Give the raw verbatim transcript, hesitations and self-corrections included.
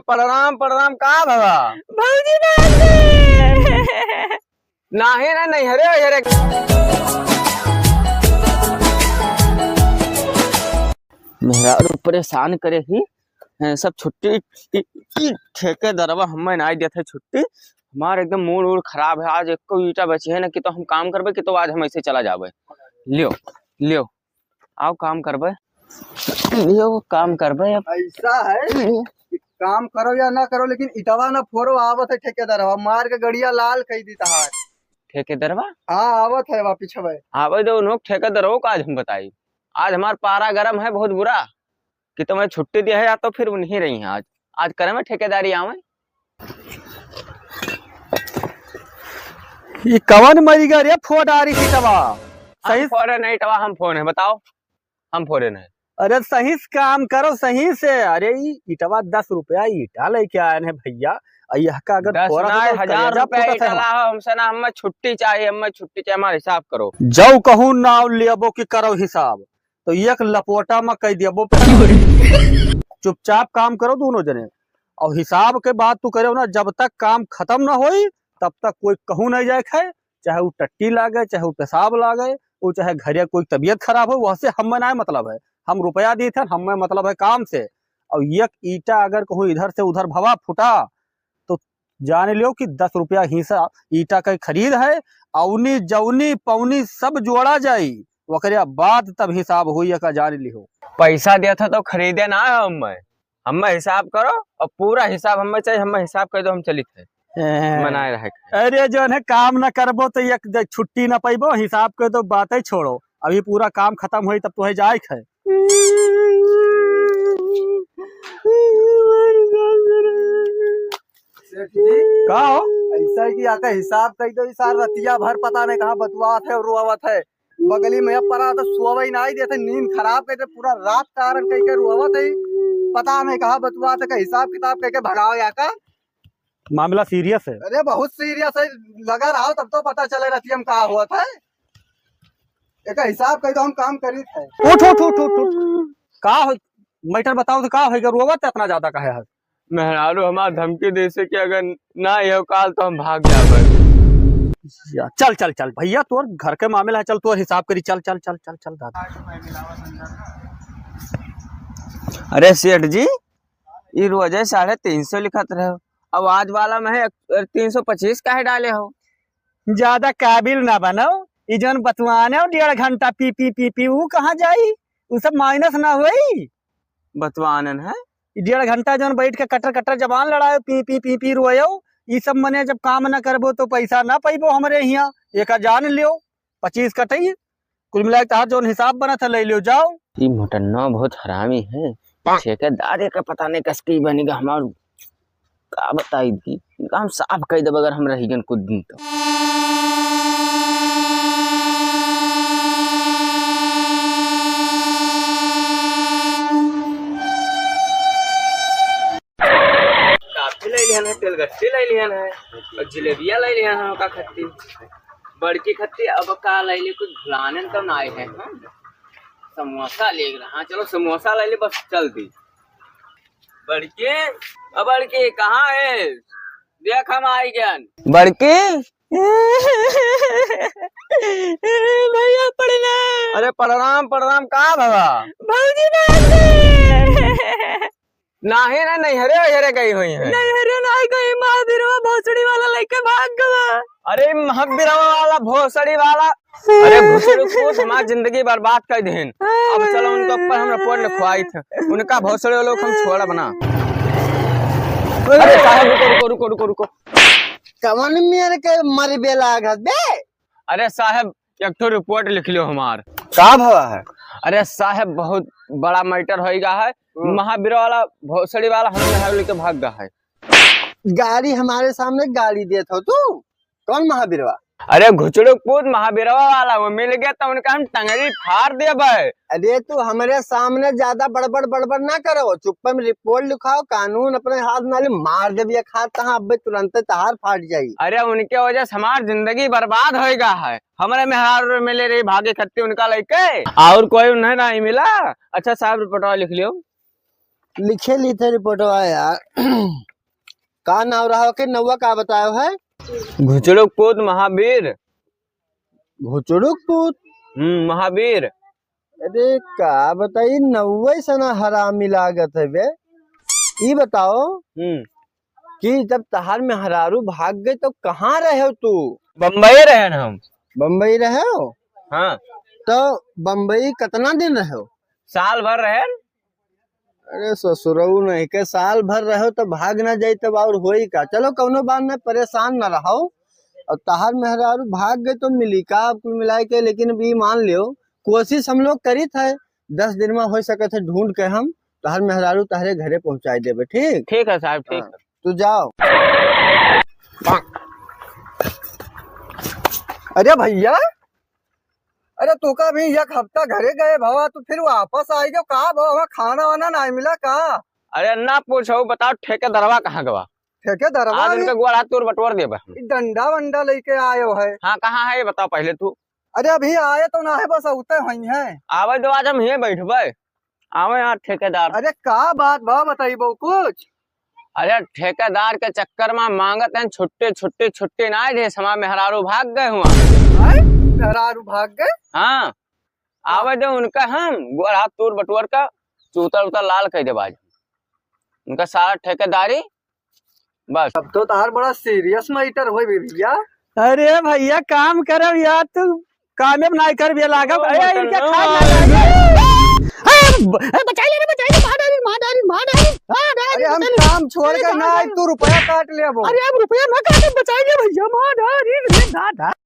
प्रणाम, प्रणाम, का भवा? भौजी ना आते। नाहीं ना, नैहरे, नैहरे। मेहरारू परेशान करे ही, हैं, सब छुट्टी, ई, ई ठेकेदारवा हमें नाहीं देत है छुट्टी। हमार एकदम mood वूड खराब है, आज एको ईटा बची है ना कि तो हम काम करबे कि तो आज हम ऐसे चला जाबे। लियो, लियो। आओ काम करबे, लियो काम करबे अब। ऐसा है कि काम करो या ना करो, लेकिन इटवा ना फोरो, आवत है ठेकेदारवा, मार के गड़िया लाल कई दी तहार। ठेकेदारवा? हाँ, आवत है वा पिछवे। आवे दो उन्हों ठेकेदारवा का आज हम बताई। आज हमार पारा गरम है बहुत बुरा, कि तुम्हें छुट्टी दिया है या तो फिर उन्हीं रही हैं आज। आज करे में ठेकेदारी आवे। ई कवन मरिगा रे फोडारी इटवा? हम सही फोड़े नहीं इटवा, हम फोड़े हैं, बताओ, हम फोड़े नहीं। अरे सही से काम करो, सही से। अरे ई इटवा दस रुपया ईटा लेके आए हैं भैया, अ यह का अगर दस फोड़ा ना, तो हजार कलेजा रुपया फूटत है ईटा हमार। लाओ, हमसे ना, हमें छुट्टी चाहिए, हमें छुट्टी चाहिए, हमारा हिसाब करो। जौ कहूँ नाव लेबो कि करो हिसाब, तो एक लपोटा में कह दिया वो पे। चुपचाप काम करो दोनों जने, और हिसाब के बात तू करे ना, जब तक काम खत्म ना होई तब तक कोई कहूँ नहीं जाए खाए, चाहे वो टट्टी लागे, चाहे वो पेशाब लागे, वो चाहे घरे कोई तबीयत खराब हो, वह से हमें ना मतलब है। हम रुपया दी थे, हमें मतलब है काम से। और एक ईटा अगर कहूँ इधर से उधर भवा फुटा तो जान लियो कि दस रुपया हिस्सा ईटा के खरीद है, औनी जौनी पौनी सब जोड़ा जाई, ओकरे बाद तब हिसाब होई, एका जान लिहो। पैसा दिया था तो खरीदे ना है हमें, हमें हिसाब करो और पूरा हिसाब हमें चाहिए, हमें हिसाब कर दो, हम चलित है। हैं। मनाए रहे। अरे जौन है काम न करबो तो एक द-, छुट्टी न पैबो, हिसाब कर दो, बातें छोड़ो, अभी पूरा काम खत्म होई तब तो है जाए है। सेठ जी, का हो? ऐसा है कि आके हिसाब कई दो, ई सार रतिया भर पता नहीं कहाँ बतुआत है और रोवत है। बगली में अब पड़ा तो सोवई नाई देते, नींद खराब करते, पूरा रात कारण कई के रोवत है। पता नहीं कहाँ बतुआत है, का हिसाब किताब कई के भगाओ या का। मामला serious है। अरे बहुत serious है, लगा रहा तब तो पता चले रतिया में का हुआ था। एक हिसाब कई दो, हम काम करी थे। उठ, उठ, उठ, उठ, उठ। का हो, matter बताओ तो का होइगा, रोवत इतना ज्यादा काहे है? मेहरारू हमार धमकी देसे कि अगर ना आयो काल तो हम भाग जाबे। या, चल, चल, चल, भैया, तोर घर के मामला है, चल, तोर हिसाब करी, चल, चल, चल, चल, चल, दादा। अरे सेठ जी, ई रोजे साढ़े तीन सौ लिखत रहे हो, अब आज वाला में है एक, तीन सौ पच्चीस काहे डाले हो? ज्यादा काबिल ना बनो, ई जौन बतवाने हो डेढ़ घंटा पी, पी, पी, पी, ऊ कहाँ जाई? ऊ सब minus ना होई। बतवानन है। ई डेढ़ घंटा जौन बैठ के कटर कटर जबान लड़ायो, पी, पी, पी, पी रोयो, ई सब मने जब काम ना करबो तो पैसा ना पैबो हमरे हियाँ, एका जान लियो, पच्चीस कटई, कुल मिला के तहार जौन हिसाब बनत है, ले लियो, जाओ। ई मोटन्ना बहुत हरामी है, ठेकेदार एका पता नहीं कसके बनेगा हमार। का बताई दी, इनका हम साफ कह देब अगर हम रह गए कुछ दिन तो। काफी ले लिहन है, तेल गट्टी ले लिहन है, और जिलेबिया ले लिहन है, का खत्ती, बड़की खत्ती, अब का ले ली, कुछ भुलाने तो ना आए हैं हम। समोसा ले रहा, हाँ, चलो समोसा ले ली, बस चल दी। बड़की, ओ बड़की, कहाँ है? देख हम आई गन। बड़की? भैया प्रणाम। अरे प्रणाम, प्रणाम, का भवा? भौजी ना आते। नाहीं ना, नैहरे वैहरे गई हुई है। नैहरे ना गई, महाबीरवा भोसड़ी वाला लेके भाग गवा। अरे महाबीरवा वाला, भोसड़ी वाला, अरे घुसड़ू पूत, हमार जिंदगी बर्बाद कर देहिन। अब चलो उनके ऊपर हम रिपोर्ट लिखवाई थे, उनका भोसड़े लोग हम छोड़ब ना। अरे साहब रुको, रुको, रुको, रुको, रुको। कवन मेर के मरबे लागत बे? अरे साहब, एक ठो रिपोर्ट लिख लियो हमार। का भवा है? अरे साहब, बहुत बड़ा मैटर होइगा है। हम्म। महाबीर वाला, भोसड़ी वाला हम नहर लेके भाग गया है। गाड़ी हमारे सामने गाड़ी देत हो तू? कौन महाबीरवा? अरे घुचड़ू पूत महाबीरवा वाला, वो मिल गया तो उनका हम टंगरी फाड़ देबे। अरे तू हमरे सामने ज्यादा बड़बड़ बड़बड़ ना करो, चुप्पे में रिपोर्ट लिखाओ, कानून अपने हाथ में ले, मार देबे एक हाथ तहाँ, अबे तुरंते तहार फाट जाई। अरे उनके वजह से हमार जिंदगी बर्बाद होइगा है, हमरे मेहरारू मिले रही भागे खत्ती उनका लेके, और कोई उन्हें नहीं मिला। अच्छा साहब रिपोर्टवा लिख लियो। लिखे ली थे रिपोर्टवा यार। का नाम रहा के नौवा का बतायो है? घुचड़ुक पूत महावीर। घुचड़ुक पूत? हम्म, महावीर। अरे का बताई, नौवे सना हरामी लागत है बे। ई बताओ हम्म। कि जब तहार मेहरारू भाग गई तो कहाँ रहे तू? बम्बई रहेन हम। बम्बई रहे हो? हाँ। तो बम्बई कितना दिन रहे हो? साल भर रहेन। अरे ससुरऊ नहीं के साल भर रहो तो भाग ना जाई तब और होई का। चलो कौनो बात नहीं, परेशान ना रहो। और तहार मेहरारू भाग गए तो मिली का कुल मिलाए के, लेकिन अब ई मान लियो कोशिश हम लोग करीत है, दस दिन में हो सकत है ढूंढ के हम तहार मेहरारू तहरे घरे पहुँचाई देबे, ठीक? ठीक है साहब, ठीक हाँ, है। तू जाओ। अरे भैया, अरे तू का भी एक हफ्ता घरे गए भवा, तू फिर वापस आई गयो का भवा? वहाँ खाना वाना नहीं मिला का? अरे ना पूछो, बताओ ठेकेदारवा कहाँ गवा? ठेकेदारवा आज भी उनका गोड़ हाथ तोड़ बटोर देबे हम। ई डंडा वंडा लेके आयो है। हाँ, कहाँ है ये बताओ पहले तू। अरे अभी आए तो ना है, बस उते हुई है। आवे दो, आज हम हिये बैठबे। आवे यहाँ ठेकेदार। अरे का बात बा, बताइबो कुछ? अरे ठेकेदार के चक्कर में मांगत हैं छुट्टी, छुट्टी, छुट्टी ना दे, हमार मेहरारू भाग गए हुआ। हैं? मेहरारू भाग गए? हाँ, आवे दे उनका, हम गोड़ हाथ तोड़ बटोर का चूतर उतर लाल कर देबा आज। उनका सारा ठेकेदारी बस। अब तो तार बड़ा serious matter होई बे भैया। अरे भैया काम करब यार, तू कामे में नाई करबे लागब। ओ अरे इनके मटन खाए ना। ना जाए। ए, ब-, ए, बचाई ले रे, बचाई ले, मार डाली, मार डाली, मार डाली, मार डाली, अरे हम बचाई ले। काम छोड़ अरे के कहाँ ना आई, जाए? तू रुपया काट ले अब। अरे हम रुपया ना काटे, बचाई ले भैया, मार डाली रे दादा।